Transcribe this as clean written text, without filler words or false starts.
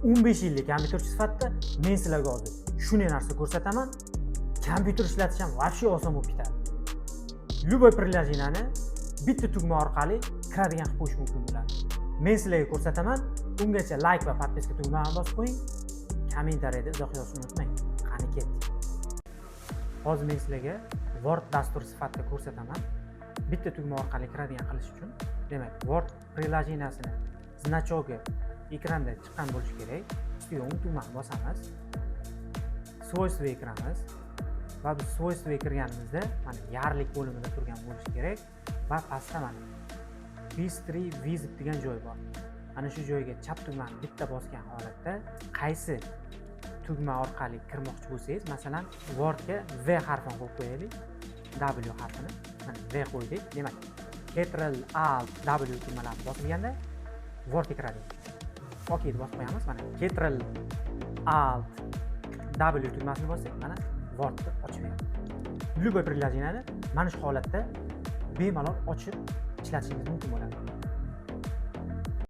15 yillik kompyuterchi sifatida men sizlarga hozir shunday narsa ko'rsataman, kompyuter ishlatish ham вообще oson bo'lib ketadi. Любой приложение ni bitta tugma orqali kiradigan qilib qo'yish mumkin bo'ladi. Men sizlarga ko'rsataman. Ungacha layk va подписка tugmasini bosib qo'ying, kommentariyada izoh yozishni unutmang. Qani, ketdik. Hozir men sizlarga Word dasturi sifatida ko'rsataman. Bitta tugma orqali kiradigan qilish uchun, demak, Word приложение sini значок i ekranda chiqqan bo'lishi kerak. Ustiga o'ng tugmani bosamiz, свойства ga kiramiz va biz свойства ga kirganimizda mana ярлык bo'limida turgan bo'lishi kerak va pastda mana "Быстрый вызов" degan joy bor. Ana shu joyga chap tugmani bitta bosgan holatda qaysi tugma orqali kirmoqchi bo'lsangiz, masalan, Wordga V harfini qo'yib qo'yaylik, W harfini, mana V qo'ydik. Demak, Ctrl Alt W tugmalarini bosilganda Wordga kiradi. OK deb bosib qo'yamiz. Mana Ctrl Alt W tugmasini bossak, mana Wordni ochib beradi. Любой приложение ni mana shu holatda bemalol ochib ishlatishingiz mumkin bo'ladi.